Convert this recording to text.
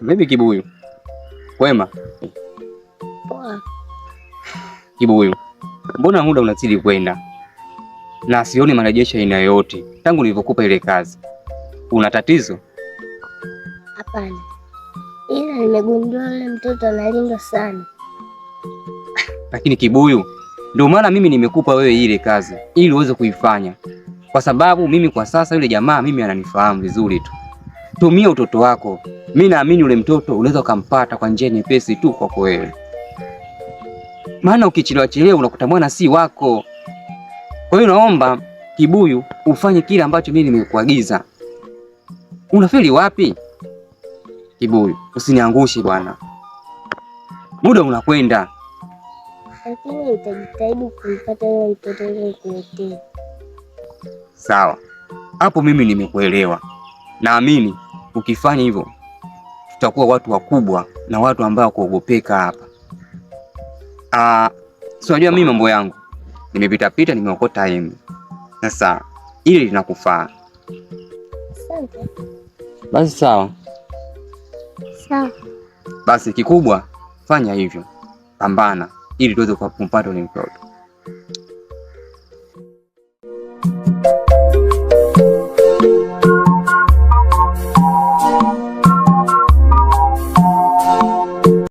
Vipi Kibuyu? Kwema? Poa. Kibuyu, mbona muda unazidi kwenda na sioni marejesho aina yoyote tangu nilivyokupa ile kazi? Una tatizo? Hapana, ila nimegundua yule mtoto analindwa sana. Lakini Kibuyu, ndio maana mimi nimekupa wewe ile kazi ili uweze kuifanya, kwa sababu mimi kwa sasa yule jamaa mimi ananifahamu vizuri tu. Tumia utoto wako, mi naamini yule mtoto unaweza ukampata kwa njia nyepesi tu kwako wewe, maana ukichelewa chelewa unakuta mwana si wako. Kwa hiyo naomba Kibuyu ufanye kile ambacho mimi nimekuagiza. Unafeli wapi Kibuyu? Usiniangushe bwana, muda unakwenda. Lakini nitajitahidi kumpata yule mtoto ili nikuletee. Sawa, hapo mimi nimekuelewa. Naamini ukifanya hivyo tutakuwa watu wakubwa na watu ambao kuogopeka hapa. Ah, si unajua mimi mambo yangu nimepita pita, nimeokota embe. Sasa ili linakufaa. Asante. Basi sawa. Sawa. Basi kikubwa fanya hivyo, pambana ili tuweze kumpata ule mtoto.